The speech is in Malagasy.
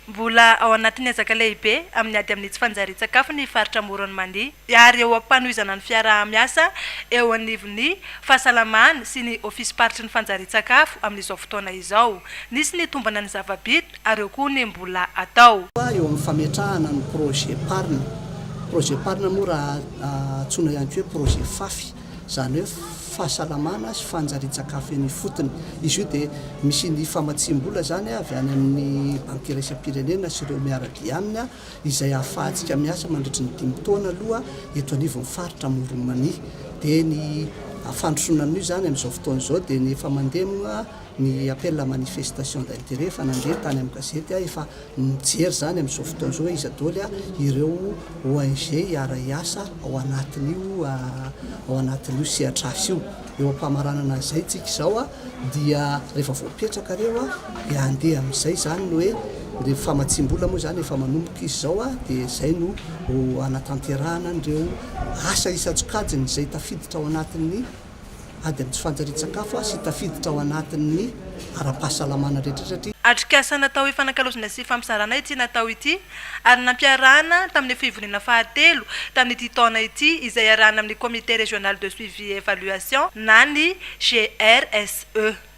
Mbola ao anatin'ny ezaka lehibe amin'ny ady amin'ny tsy fanjarian-tsakafo ny faritra Amoron'i Mania ary eo am-panohizana ny fiaraha-miasa eo anivon'ny fahasalamana sy ny ofisim-paritry ny fanjarian-tsakafo amin'izao fotoana izao. Nisy ny tombana ny zava-bita ary eo koa ny mbola atao. Eo amin'ny fametrahana ny projet PARN. Projet PARN moa raha antsoina ihany koa hoe projet FAFI, izany hoe fahasalamana sy fanjarian-tsakafo eny ifotony. Izy io dia misy ny famatsiam-bola izany avy any amin'ny Banky iraisam-pirenena sy ireo miara-dia aminy izay ahafahantsika miasa mandritry ny dimy taona aloha eto anivon'ny faritra Amoron'i Mania. Dia ny fandrosoana amin'io izany amin'izao fotoana izao dia ny efa mandeha moa ny appel à manifestation d'intérêt efa nandeha tany amin'ny gazety efa Mijery izany amin'izao fotoana izao hoe iza daholo ireo ONG hiara-hiasa ao anatin'io ao anatin'io sehatr'asa io. Eo am-pamaranana an'izay tsika izao dia rehefa voapetraka ireo dia handeha amin'izay izany ny hoe ny famatsiam-bola moa izany efa manomboka izy izao dia izay no ho hanatanterahana an'ireo asa isan-tsokajiny izay tafiditra ao anatin'ny ady amin'ny tsy fanjarian-tsakafo sy tafiditra ao anatin'ny ara-pahasalamana rehetra satria. Atrikasa natao hifanakalozana sy hifampizarana ity natao ity ary nampiarahana tamin'ny fivoriana fahatelo tamin'ity taona ity izay iarahana amin'ny Comité Régional de Suivi et Évaluation na ny GRSE.